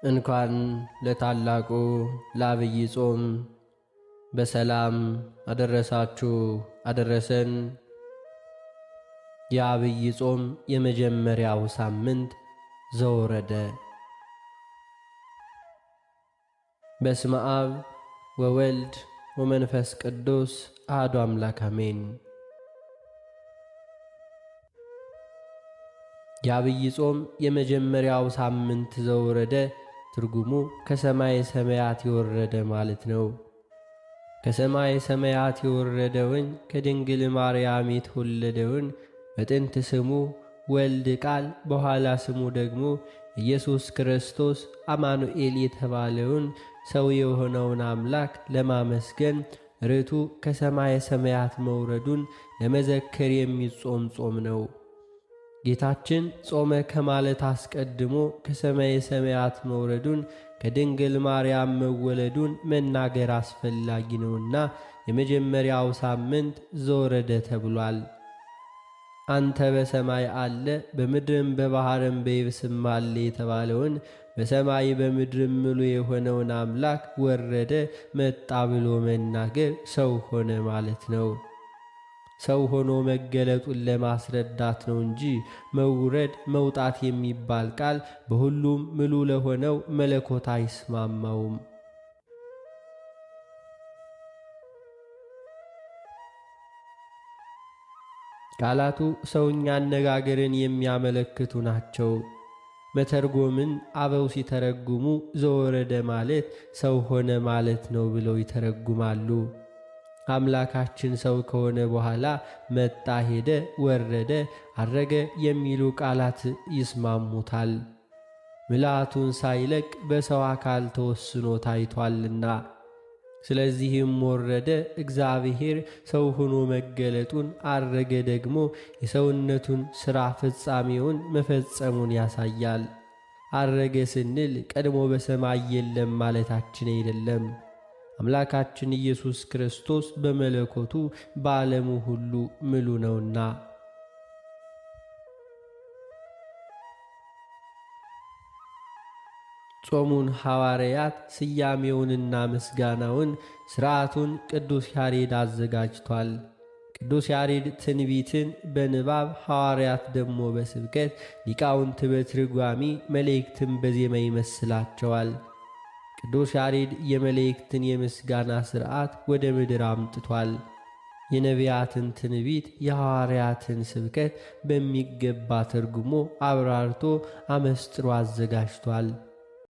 እንኳን ለታላቁ ለዐቢይ ጾም በሰላም አደረሳችሁ አደረሰን። የዐቢይ ጾም የመጀመሪያው ሳምንት ዘወረደ። በስመ አብ ወወልድ ወመንፈስ ቅዱስ አሐዱ አምላክ አሜን። የዐቢይ ጾም የመጀመሪያው ሳምንት ዘወረደ ትርጉሙ ከሰማይ ሰማያት የወረደ ማለት ነው። ከሰማይ ሰማያት የወረደውን፣ ከድንግል ማርያም የተወለደውን፣ በጥንት ስሙ ወልድ ቃል በኋላ ስሙ ደግሞ ኢየሱስ ክርስቶስ አማኑኤል የተባለውን ሰው የሆነውን አምላክ ለማመስገን ርቱ ከሰማይ ሰማያት መውረዱን ለመዘከር የሚጾም ጾም ነው። ጌታችን ጾመ ከማለት አስቀድሞ ከሰማይ ሰማያት መውረዱን፣ ከድንግል ማርያም መወለዱን መናገር አስፈላጊ ነውና የመጀመሪያው ሳምንት ዘወረደ ተብሏል። አንተ በሰማይ አለ፣ በምድርም በባሕርም በየብስም አለ የተባለውን፣ በሰማይ በምድርም ምሉ የሆነውን አምላክ ወረደ መጣ ብሎ መናገር ሰው ሆነ ማለት ነው። ሰው ሆኖ መገለጡን ለማስረዳት ነው እንጂ መውረድ መውጣት የሚባል ቃል በሁሉም ምሉ ለሆነው መለኮት አይስማማውም። ቃላቱ ሰውኛ አነጋገርን የሚያመለክቱ ናቸው። መተርጎምን አበው ሲተረጉሙ ዘወረደ ማለት ሰው ሆነ ማለት ነው ብለው ይተረጉማሉ። አምላካችን ሰው ከሆነ በኋላ መጣ፣ ሄደ፣ ወረደ፣ አረገ የሚሉ ቃላት ይስማሙታል። ምልአቱን ሳይለቅ በሰው አካል ተወስኖ ታይቷልና። ስለዚህም ወረደ እግዚአብሔር ሰው ሆኖ መገለጡን፣ አረገ ደግሞ የሰውነቱን ሥራ ፍጻሜውን መፈጸሙን ያሳያል። አረገ ስንል ቀድሞ በሰማይ የለም ማለታችን አይደለም። አምላካችን ኢየሱስ ክርስቶስ በመለኮቱ በዓለሙ ሁሉ ምሉ ነውና። ጾሙን ሐዋርያት፣ ስያሜውንና ምስጋናውን ሥርዓቱን ቅዱስ ያሬድ አዘጋጅቷል። ቅዱስ ያሬድ ትንቢትን በንባብ፣ ሐዋርያት ደግሞ በስብከት፣ ሊቃውንት በትርጓሚ፣ መላእክትን በዜማ ይመስላቸዋል። ቅዱስ ያሬድ የመላእክትን የምስጋና ሥርዓት ወደ ምድር አምጥቷል። የነቢያትን ትንቢት፣ የሐዋርያትን ስብከት በሚገባ ተርጉሞ አብራርቶ አመስጥሮ አዘጋጅቷል።